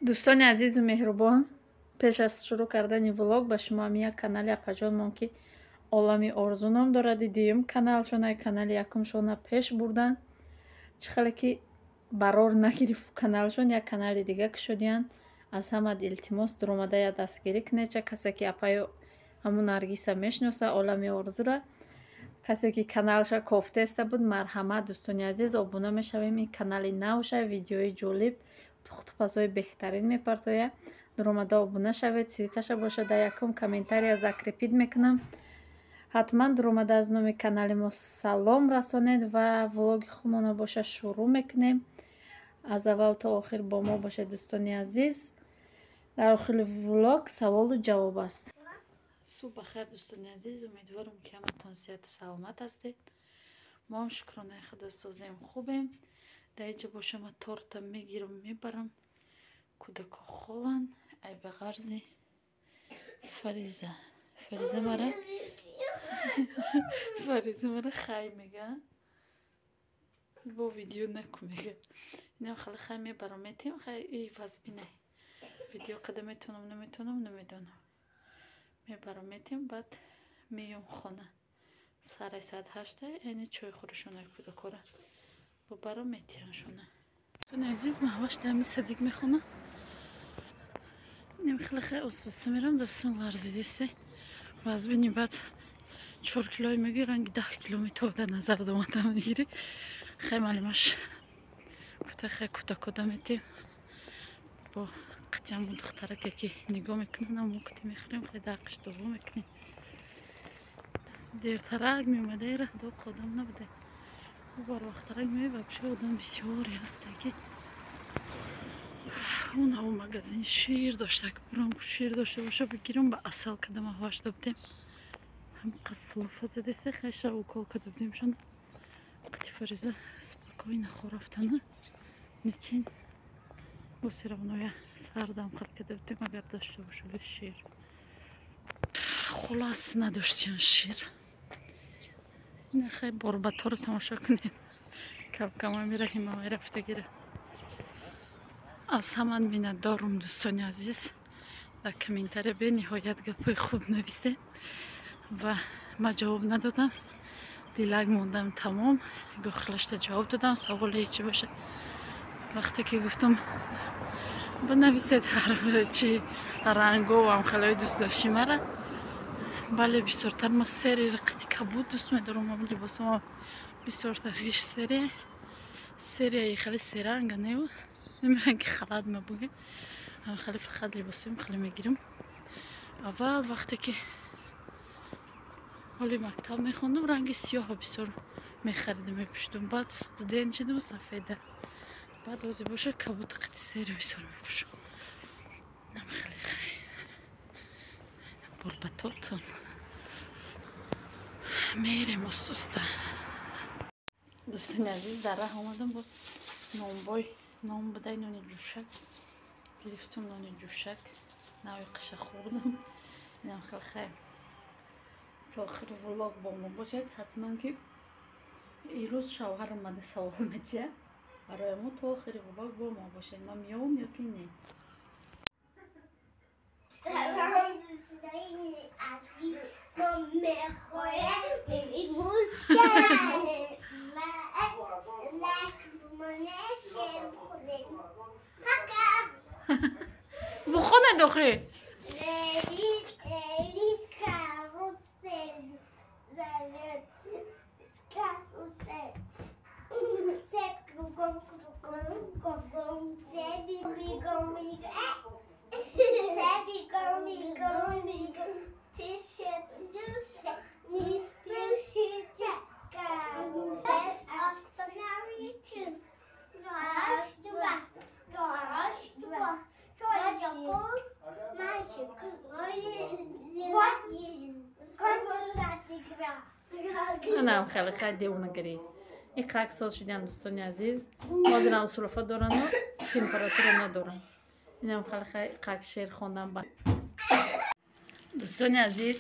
Дӯстони азизу меҳрубон, пеш аз шурӯъ кардани влог ба шумо ҳам як канали апаҷонмон, ки «Олами орзу» ном дорад, дуюм каналшона, канали якумшона пеш бурдан. Чӣ хеле ки барор нагирифт каналшон, як канали дига кушодиянд. Аз ҳамад илтимос, дуромада я дастгирӣ кунед. Ча касе ки апаю ҳамун Наргиса мешиноса, «Олами орзура», касе ки каналша кофтеста буд, марҳамат, дӯстони азиз, обуна мешавем. Ин канали навша, видеои ҷолиб, пухтупазҳои беҳтарин мепартояд. Дуромада обуна шавед. Ссылкаша боша дар якум комментария закрепить мекунам. Ҳатман дуромада аз номи канали мо салом расонед ва влоги худмона боша шурӯъ мекунем. Аз аввал то охир бо мо бошед, дӯстони азиз. Дар охири влог саволу ҷавоб аст. Субҳ бахайр, дӯстони азиз. Умедворам, ки ҳаматон сиҳату саломат ҳастед. Мо ҳам, шукронаи Худо, созем, хубем. Дар инҷа боша ма торта мегирам, мебарам. Кӯдако хованд, ай ба ғарзи Фариза. Фариза мара хай мега, бо видео наку мега. Инам хеле хай мебарам, метиҳам. Хай, и вазбинай, видео када метавонам, наметавонам, намедонам. Мебарам, метиҳам, баъд меём хона. Сараи соат 8-а, яъне чой хӯришонаи кӯдакора бубарам, метиҳамшона. Дӯстони азиз, Маҳваш дар садик мехонам. Инам хеле хай оста мерам, дастам ларзидесте. Вазбини баъд 4 килои меги, ранги 10 кило метобда назар домада мегирӣ. Хай, маълимаш гуфта, хай, кӯдакода метиҳем, бо қатиамон духтараке ки нигоҳ мекунанд, мо кути мехӯрем. Хай, дар қиштово мекунем. Дертарак меомадаи, раҳдо одам набуда. Барвақтарак меои, вообще одам бисёре ҳаста, ки он ҳаво магазин шир дошта, бурам, шир дошта боша, бигирам. Ба асал када маҳвашда будем, ҳамқа сулофа задеста. Хай, укол када будемшон. Қати Фариза спокойно хорафтана, лекин бо всё равно я сардам хел када будем. Агар дошта бошали шир, хулас, надоштиан шир. Хай, борбаторо тамошо кунед. Камкама мираҳима рафтагира. Аз ҳаман миннатдорум, дӯстони азиз. Дар комментария бениҳоят гапҳои хуб навистед ва ман ҷавоб надодам, дилак мондам. Тамом, гохилашта ҷавоб додам. Саволе чӣ бошад, вақте ки гуфтам, бинависед ҳар чи ранговам хеле дӯст дошти мара. Бале, бисёртар ма серый рақати кабуд дӯст медорам. Либосама бисёртар серия серияи хеле серанга неву намеранги халат ма бугем, хеле фақат либосоим хеле мегирам. Аввал, вақте ки ҳоли мактаб мехондам, ранги сиёҳо бисёр мехаридам, мепӯшидам. Баъд студент шидам, сафеда. Баъд ҳозир боша кабуд қати серый бисёр мепӯшам. Хеле хай, борбатотон мерем оста. Дӯстони азиз, дар раҳ омадам, бо нонбой нон будай, нони ҷӯшак гирифтум. Нони ҷӯшак нави қиша хӯрдам. Инам хел. Хай, то охири влог бо мо бошед ҳатман, ки ирӯз шавҳар омада, савол мечия барои мо. То охири влог бо мо бошед. Ман меёвам ё ки не? Салом, дӯстони азиз. Мо мехоҳем имрӯз лайк шер бихонем. Пока. Бухонед охи. Лели, карусель, завертись карусель. Все кругом, кругом, кругом, все бегом, бегом. Все бегом, бегом, бегом. Тише, тише, не спешите. Карусель остановите. Раз, два, раз, два. Мальчик, вот кончилась игра. Анам хеле хай, девонагарӣ. Иқак соз шудиам, дӯстони азиз. Ҳозирам сулофа дорану температура надорам. Инам хеле хай, қак шеър хондам. Ба дӯстони азиз,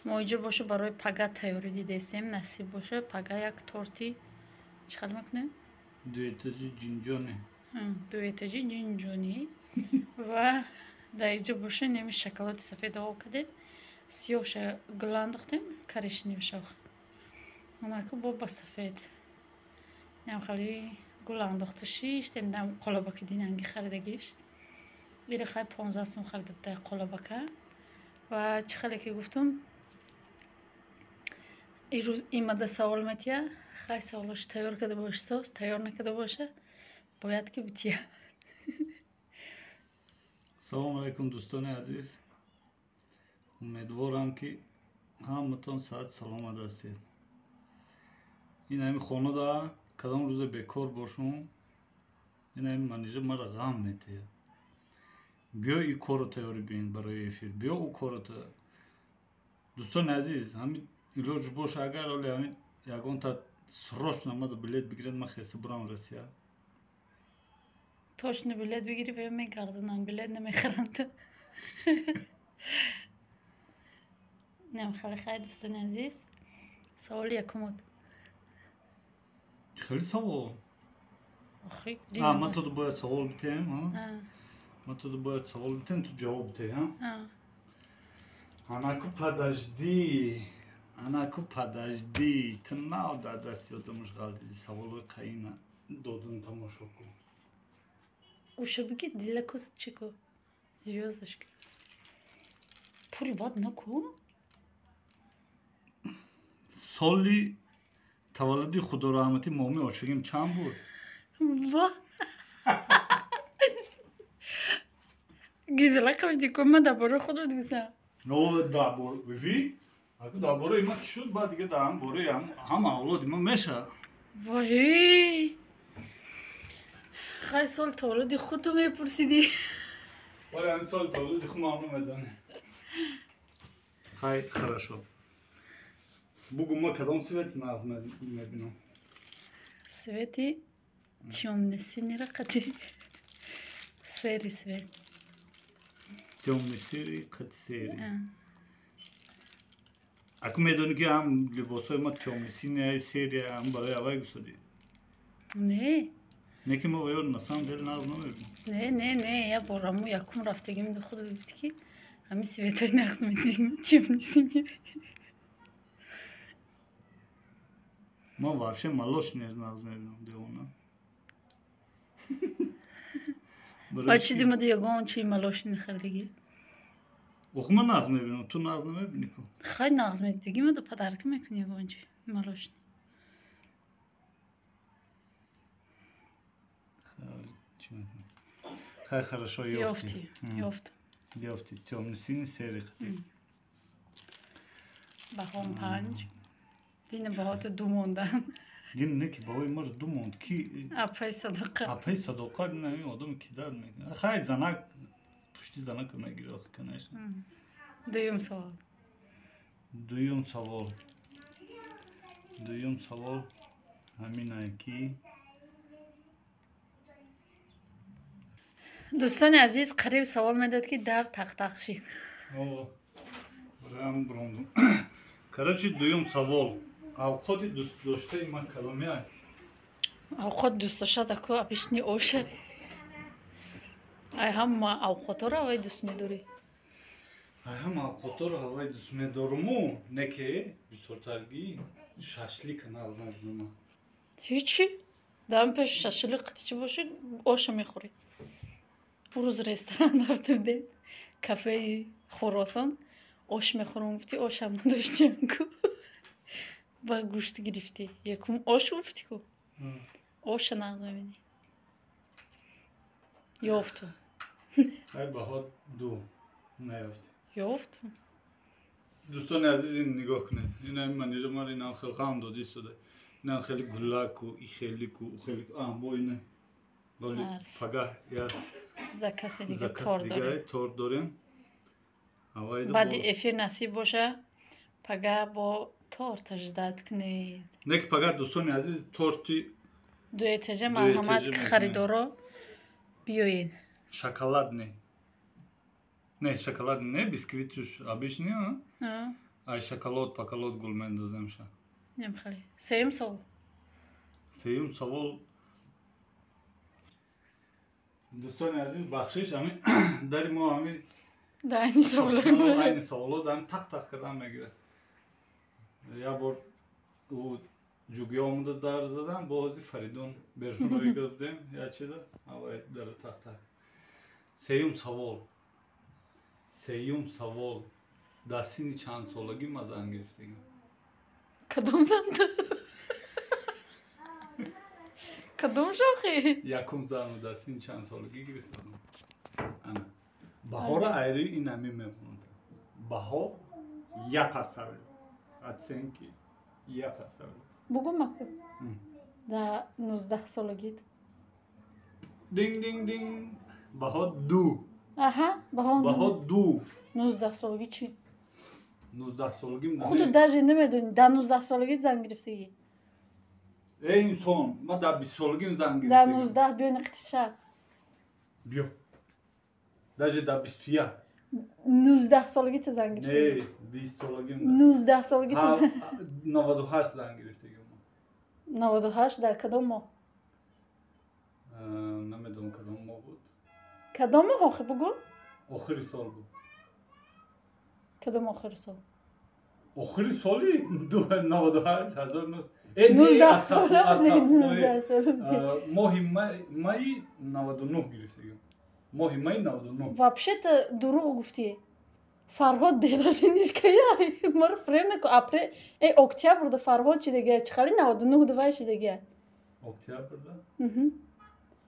мо инҷо боша барои пага тайёрӣ дидестем. Насиб боша, пага як торти чӣ хел мекунем? Дуэтаҷи ҷинҷоне. Дуэтажи ҷинҷонӣ ва дар инҷо боша неми шоколади сафед об кардем, сиёҳша гул андохтем, коричневша онаку бо ба сафед. Инам хеле гул андохта шиштем дар қолабаки динанги харидагиш. Ира хай 15 сум харида дар қолабака. Ва чӣ хеле ки гуфтум, ирӯз имада савол метия, хай саволош тайёр карда боша, соз тайёр накарда боша, бояд ки бития. Салом алайкум, дӯстони азиз. Умедворам, ки ҳаматон саҳат саломат ҳастед. Ин ҳами хонада кадом рӯзе бекор бошум, ин ҳами Манижа мара ғам метиҳад. Биё и корро тайёрӣ бин барои эфир, биё ӯ корро. Дӯстони азиз, ҳами илоҷ боша, агар оли ҳами ягонта срочно мада билет бигирад, ман хеста бурам Россия. Точно билет бигирӣ, ва мегардонанд, билет намехаранд. Нем хеле хай, дӯстони азиз, саволи якумот. Хеле савол. Ман ту бояд савол битем, ман ту бояд савол битем, ту ҷавоб бите. Анаку подожди, анаку подожди, ту нав дар дасти одамаш ғалтиди, саволои қаина додун тамошо кун. Уша биги дилаку чику звёздочка. Пури бад наку. Соли таваллуди худораҳматӣ моми ошигим чанд буд? Ва! Гизела қавди ку, ман дар бораи худат гузам. Но дар ви? Аку дар бораи ман ки шуд, баъд дига дар бораи ҳама авлоди ман мешавад. Вой! Хай, сол таваллуди худту мепурсидӣ. Вале ҳамин соли таваллуди худ ман намедонем. Хай, хорошо. Бугу, ма кадом цвети нағз мебинам? Цвети тёмно-синий қати серый цвет. Тёмно-серый қати серый. Аку медонӣ, ки ҳам либосҳои ма тёмно-синий, серый, ҳам барои аввай гусодӣ? Не. Не, ки ма ваёр на самом деле нағз намебинам. Не, не, не, я бораму якум рафтагим худ гуфти, ки ҳамин цветҳои нағз медидим, тёмно-синий. Ман вообще молочный нағз мебинам, девона. Ба чӣ димади ягон чи молочный нахаридагӣ? Оху ман нағз мебинам, ту нағз намебинӣ ку. Хай, нағз медидагӣ, мада подарка мекунӣ ягон чи молочный. Хай, хорошо, ёфтӣ. Ёфтам. Ёфтӣ, тёмно-синий, серый қати. Баҳом 5. Дина баҳото ду мондан. Дин не, ки баҳои маро ду монд. Ки? Апаи садоқа. Апаи садоқа, ин одам ки дард мекунад. Хай, занак пушти занака мегирад, охи, конечно. Дуюм савол. Дуюм савол. Дуюм савол ҳаминае, ки дӯстони азиз, қариб савол медод, ки дар тақтақ шид. Бароям брондум. Короче, дуюм савол. Авқоти дӯстдоштаи ман кадомия? Авқот дӯстдошта ку обычный оша. Ай ҳама авқотҳоро аввай дӯст медорӣ. Ай ҳама авқотҳоро аввай дӯст медоруму, не ки бисёртарги шашлика нағз мебинам. Ҳечи. Дар пеш шашлик қати чӣ бошӣ, оша мехӯрӣ. Рӯз ресторан рафтем, кафеи Хуросон, ош мехӯрам гуфтӣ, ошам надоштем ку. Ба гӯшт гирифтӣ. Якум ош гуфтӣ ку. Оша нағз мебинӣ. Ёфту. Ай, баҳо 2 наёфтӣ. Ёфту. Дӯстони азиз, ин нигоҳ кунед. Ин ҳами Манижа мара инам хеле ғам дод истода. Инам хеле гулаку, и хелику, у хелику. А, бо ина. Вале пагаҳ я закази дига торт дорем. Торт дорем. Баъди эфир насиб боша, пага бо торта ждать кунед. Не ки пага, дӯстони азиз, торти дуэтажа марҳамат, харидоро биёед. Шоколадный. Не, шоколадный не, бисквитуш обычный, а? Ай шоколад, поколод гул мендоземша. Нем хеле. Сеюм савол. Сеюм савол. Дӯстони азиз, бахшиш, ами дари мо ами Да, айни саволо. Айни саволо ами тақ тақ кардан мегирад. Як бор ӯ ҷугиё омада дар задан, бози Фаридун берунрои будем, як чида авай дара тақ тақ. Сеюм савол. Сеюм савол. Дар синни чанд солагӣ ман зан гирифтагим? Кадом зан? Кадом шохи? Якум зану дар синни чанд солагӣ гирифтам? Ана. Баҳора айри ин ами мемонад. Баҳо я поставлю. Оценки я поставлю. Бугу маку. Да 19 солагит. Динг динг динг. Баҳо ду. Аҳа, баҳо. Баҳо ду. 19 солагӣ чӣ? 19 солагим. Худу даже намедонӣ, дар 19 солагӣ зан гирифтагӣ. Эй инсон, ман дар 20 солагим зан гирифтагим. Дар 19 биё ниқтиша. Биё. Даже дар 21. 19 солагӣ ту зан гирифтагӣ. Не, 20 солагим. 19 солагӣ ту 98 зан гирифтагим. 98 дар кадом моҳ? Намедонам кадом моҳ буд. Кадом моҳ охир бугӯ? Охири сол буд. Кадом охири сол? Охири соли 98 1900. 19 сола, 19 сола. Моҳи майи 99 гирифтагим. Моҳи майи 99. Вообще-то дурӯғ гуфтӣ. Фарҳод дерашинишкая. Маро фиреб накун. Апрел, октябрда Фарҳод шидагия. Чӣ хали 99 дувай шидагия? Октябрда?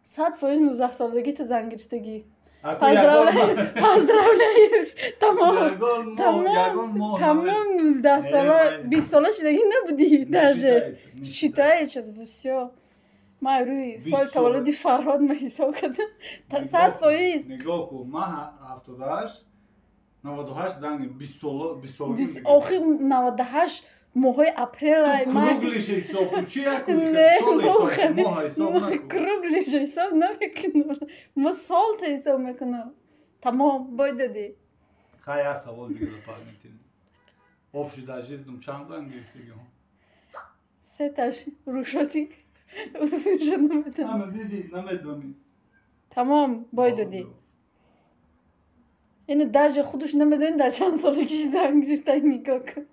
100% 19 солагӣ ту зан гирифтагӣ. Поздравляю. Тамом. Тамом. Тамом 19 сола, 20 сола шидагӣ набудӣ даже. Считается, всё. Ман рӯи соли таваллуди Фарҳод ма ҳисоб кардам. 100%. Нигоҳ кун, ман 78 98 зан 20 сола, 20 солагӣ. Охир 98 моҳои апрел круглиш ҳисоб кун. Чи як моҳ ҳисоб накун. Круглиш ҳисоб намекунам. Ма солта ҳисоб мекунам. Тамом, бой додӣ. Хай, як савол дига дополнительный. Общий дар жизнь чанд зан гирифтагиҳо? Сеташ рӯшоти усуша намедонам. Ана дидӣ, намедонӣ. Тамом, бой додӣ. Ина даже худаш намедонӣ дар чанд солагиш зан гирифта, нигоҳ кун.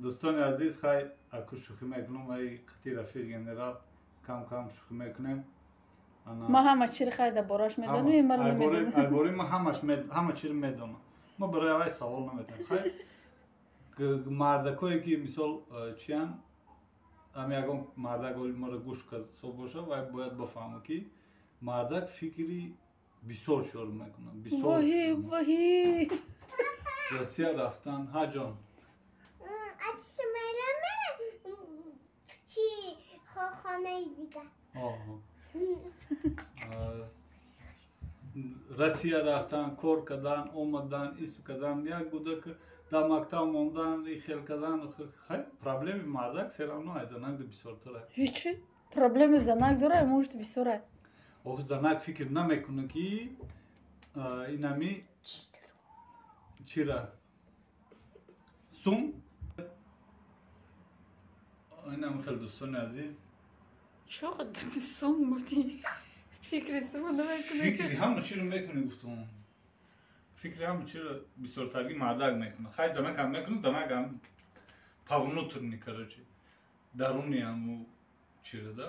Дӯстони азиз, хай аку шӯхӣ мекунам, вай қити рафиқ генерал кам кам шӯхӣ мекунем. Ма ҳама чиро хай дар бораш медонам, маро намедонам. Айбори ма ҳама чиро медонам. Ма барои авай савол наметиҳам. Хай мардакое ки мисол чиян, ами ягон мардак оли маро гӯш касо боша, вай бояд бафаҳма ки мардак фикри бисёр чиёр мекунад. Воҳи, воҳи. Россия рафтан, ҳа ҷон. Чи хонаи дига? Россия рафтан, кор кардан, омадан, исту кардан, як гудак дар мактаб мондан, хел кардан. Хай, проблеми мардак все равно аз занак бисёртара. Ҳичи проблеми занак дора, может бисёра. Ох, занак фикр намекунад ки инами чира сум. Инам хел дӯстони азиз. Чо сум гуфтӣ? Фикри сум намекунӣ? Фикри ҳама чиро мекунӣ гуфтум. Фикри ҳама чиро бисёртарги мардак мекунад. Хай занак ҳам мекунад, занак ҳам по внутренний, короче. Даруни ҳаму чиро да.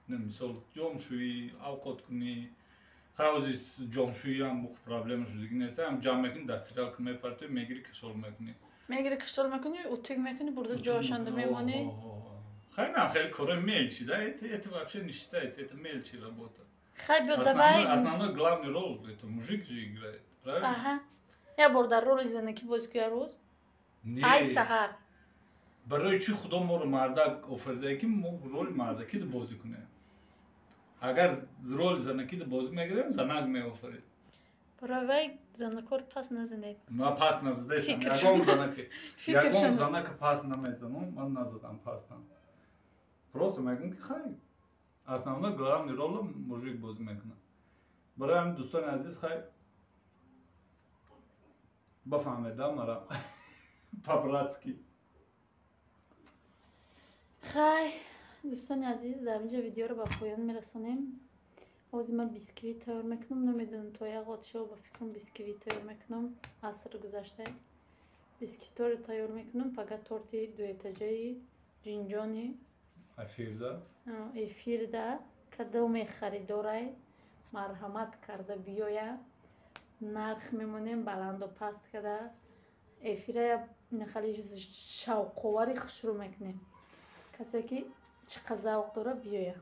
Мисол ҷомшӯӣ, авқот кунӣ. Хай ҳозир ҷомшӯӣ ҳам проблема шудагӣ нест. Ҳам ҷамъ мекунӣ, дар стиралка мепартоӣ, мегирӣ, кашол мекунӣ. Мегирӣ, кашол мекунӣ, утюг мекунӣ, бурда ҷошанда мемонӣ. Хай на, хеле кори мелочи, да, это вообще не считается, это мелочи работа. Хай биё давай. Основной главный роль это мужик же играет, правильно? Аҳа. Як бор дар роли занаки бозӣ кун як рӯз. Ай саҳар. Барои чӣ Худо моро мардак офаридае ки мо роли мардакиро бозӣ кунем? Агар роли занакиро бозӣ мекардем, занак меофарид. Барои вай занакор пас назанед. Ман пас назадаам. Ягон занака пас намезанам, ман назадам пастам. Просто мегӯям ки хай основной главный роль мужик бозӣ мекунад. Барои ҳамин дӯстони азиз, хай бафаҳмеда мара по-братски. Хай дӯстони азиз, дар инҷа видеоро ба поён мерасонем. Ҳозир ман бисквит тайёр мекунам. Намедонам, то як отшава ба фикрам, бисквит тайёр мекунам. Аср гузашта бисквитҳоро тайёр мекунам. Пага торти дуэтажаи ҷинҷони эфирда. Эфирда кадоме харидорай, марҳамат карда биёя. Нарх мемонем баланду паст карда, эфира хеле шавқовари хушрӯ мекунем. Касе ки чӣ қадр завқ дора, биёя.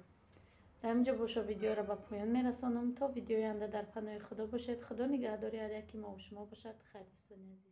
Дар инҷо боша, видеоро ба поён мерасонам. То видеои оянда дар паноҳи Худо бошед. Худо нигаҳдори ҳар яки мову шумо бошад. Хайр, дӯстони азиз.